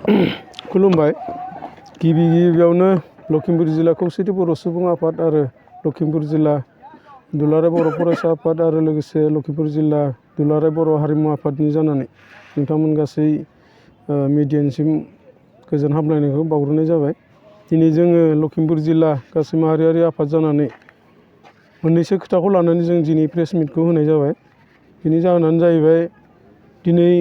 खुलुमबाय गिबियावनो लखिमपुर जिल्ला खौसेथि बर' सुबुं आफाद आरो लखिमपुर जिल्ला दुलाराय बर' फरायसा आफाद आरो लोगोसे लखिमपुर जिल्ला दुलाराय बर' हारिमु आफादनि जानानै नोंथांमोन गासै मिडियानिसिम गोजोन हामलायनायखौ बावग्रोनाय जाबाय। दिनै जोङो लखिमपुर जिल्ला गासै माहारियारि आफाद जानानै मोननैसो खोथाखौ लानानै जों दिनै प्रेस मिटखौ होनाय जाबाय। बेनि जाहोनानो जाहैबाय दिनै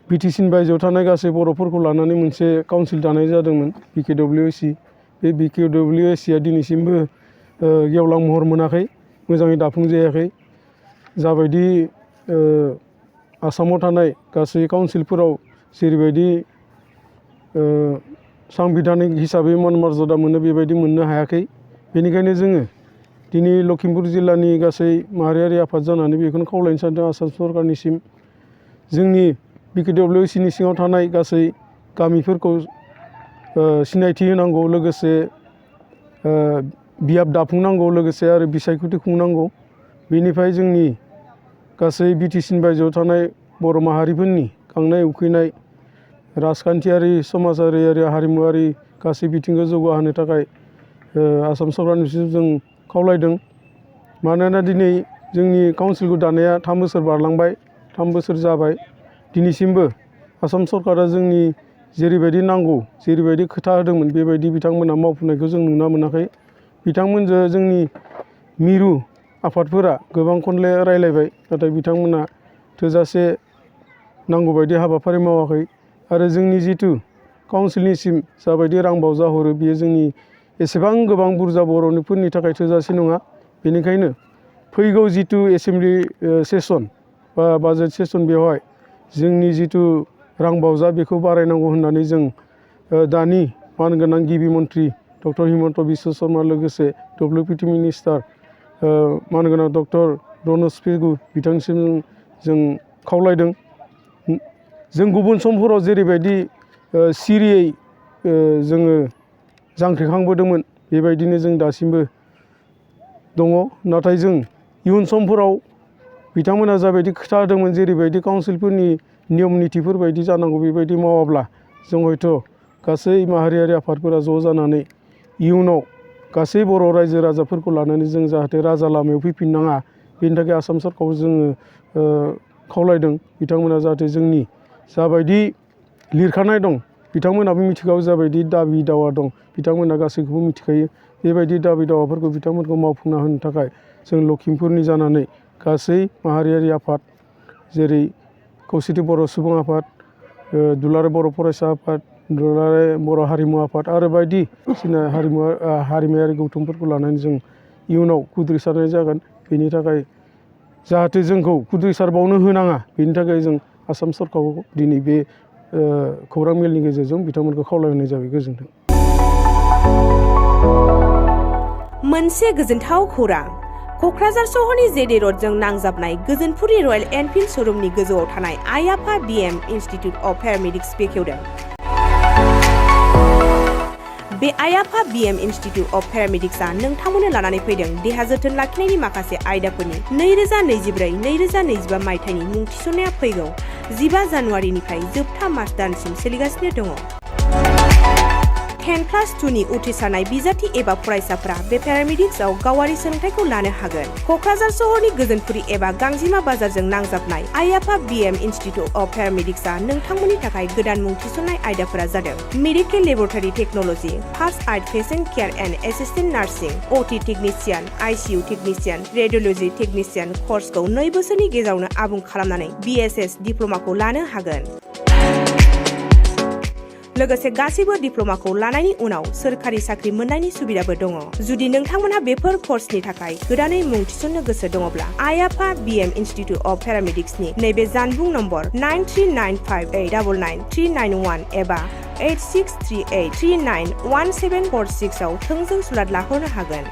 बिटिसिनि बायजोआव थानाय गासै बर'फोरखौ लानानै मोनसे काउन्सिल दानाय जादोंमोन BKWSI। बे BKWSIआ दिनैसिमबो गेवलां महर मोनाखै, मोजाङै दाफुंजायाखै। जाबायदि आसामाव थानाय गासै काउन्सिलफोराव जेरैबायदि सांबिधानिक हिसाबै मान मर्यादा मोनो बेबायदि मोननो हायाखै। बेनिखायनो जोङो दिनै लखिमपुर जिल्लानि गासै माहारियारि आफाद जानानै बेखौनो खावलायनो सानदों आसाम सरकारनिसिम जोंनि BKWSIनि सिङाव थानाय गासै गामिफोरखौ सिनायथि होनांगौ, लोगोसे बियाब दाफुंनांगौ, लोगोसे आरो बिसायख'थि खुंनांगौ। बेनिफ्राय जोंनि गासै बिटिसिनि बायजोआव थानाय बर' माहारिफोरनि गांनाय उखैनाय राजखान्थियारि, समाजारि आरो हारिमुवारि गासै बिथिंखौ जौगाहोनो थाखाय आसाम सरकारनिसिम जों खावलायदों। मानोना दिनै जोंनि काउन्सिलखौ दानाया 3 बोसोर बारलांबाय, 3 बोसोर जाबाय। दिनैसिमबो आसाम सरकारा जोंनि जेरैबायदि नांगौ, जेरैबायदि खोथा होदोंमोन बेबायदि बिथांमोना मावफुंनायखौ जों नुनो मोनाखै। बिथांमोनजों जोंनि मिरु आफादफोरा गोबां खनले रायलायबाय, नाथाय बिथांमोना थोजासे नांगौबायदि हाबाफारि मावाखै। आरो जोंनि जिथु काउन्सिलनिसिम जाबायदि रां बावजा हरो बेयो जोंनि एसेबां गोबां बुरजा बर'फोरनि थाखाय थोजासे नङा। बेनिखायनो फैगौ जिथु एसेमब्लि सेसन बा बाजेट सेसन बेवहाय जोंनि जिथु रां बावजा बेखौ बारायनांगौ होननानै जों दानि मानगोनां गिबि मन्थ्रि डक्टर हिमन्त बिश्व शर्मा लोगोसे WPT मिनिस्टार मानगोनां डक्टर रनज पेगु बिथांनिसिम जों खावलायदों। जों गुबुन समफोराव जेरैबायदि सिरियै जोङो जांख्रिखांबोदोंमोन बेबायदिनो जों दासिमबो दङ। नाथाय जों इयुन समफोराव बिथांमोना जाबायदि खोथा होदोंमोन जेरैबायदि काउन्सिलफोरनि नियम नितिफोर बायदि जानांगौ बेबायदि मावाब्ला जों हयथ' गासै माहारियारि आफादफोरा ज' जानानै इयुनाव गासै बर' रायजो राजाफोरखौ लानानै जों जाहाथे राजा लामायाव फैफिननाङा, बेनि थाखाय आसाम सरकारखौ जोङो खावलायदों। बिथांमोना जाहाथे जोंनि जाबायदि लिरखानाय दं बिथांमोनाबो मिथिगौ, जाबायदि दाबि दावा दं बिथांमोना गासैखौबो मिथिखायो। बेबायदि दाबि दावाफोरखौ बिथांमोनखौ मावफुंना होनो थाखाय जों लखिमपुरनि जानानै गासै माहारियारि आफाद जेरै खौसेथि बर' सुबुं आफाद, दुलाराय बर' फरायसा आफाद, दुलाराय बर' हारिमु आफाद आरो बायदिसिना हारिमुआरि गौथुमफोरखौ लानानै जों इयुनाव खुद्रिसारनाय जागोन। बेनि थाखाय जाहाथे जोंखौ खुद्रिसारबावनो होनाङा, बेनि थाखाय जों आसाम सरकारखौ दिनै बे खौरां मेलनि गेजेरजों बिथांमोनखौ खावलायनाय जाबाय। गोजोन्थों। मोनसे गोजोनथाव खौरां। क'क्राझार सहरनि जेडि रडजों नांजाबनाय गोजोनपुरि रयेल एनफिल्ड श'रुमनि गोजौआव थानाय आइ आफा BM इन्स्टिटिउट अफ पेरामेडिक्स बेखेवदों। बे आइ आफा BM इन्स्टिटिउट अफ पेरामेडिक्सआ नोंथांमोननो लानानै फैदों देहा जोथोन लाखिनायनि माखासे आयदाफोरनि 2024-2025 मायथाइनि मुं थिसननाया फैगौ 15 जानुवारिनिफ्राय जोबथा मार्च दानसिम सोलिगासिनो दङ। 10+2नि उथ्रिसारनाय बिजाथि एबा फरायसाफोरा बे पेरामेडिक्सआव गावारि सोलोंथाइखौ लानो हागोन। क'क्राझार सहरनि गोजोनपुरि एबा गांजिमा बाजारजों नांजाबनाय आइ आफा BM इन्स्टिटिउट अफ पेरामेडिक्सआ नोंथांमोननि थाखाय गोदान मुं थिसननाय आयदाफोरा जादों medical laboratory technology, first aid patient care and assistant nursing, OT technician, ICU technician, radiology technician कर्सखौ 2 बोसोरनि गेजेरावनो आबुं खालामनानै BSS डिप्ल'माखौ लानो हागोन। लोगोसे गासैबो डिप्ल'माखौ लानायनि उनाव सोरखारि साख्रि मोननायनि सुबिदाबो दङ। जुदि नोंथांमोनहा बेफोर कर्सनि थाखाय गोदानै मुं थिसननो गोसो दङब्ला आइ आफा BM इन्स्टिटिउट अफ पेरामेडिक्सनि नैबे जानबुं नम्बर 9395899391 एबा 8638391746 आव थोंजों सुलाद लाहरनो हागोन।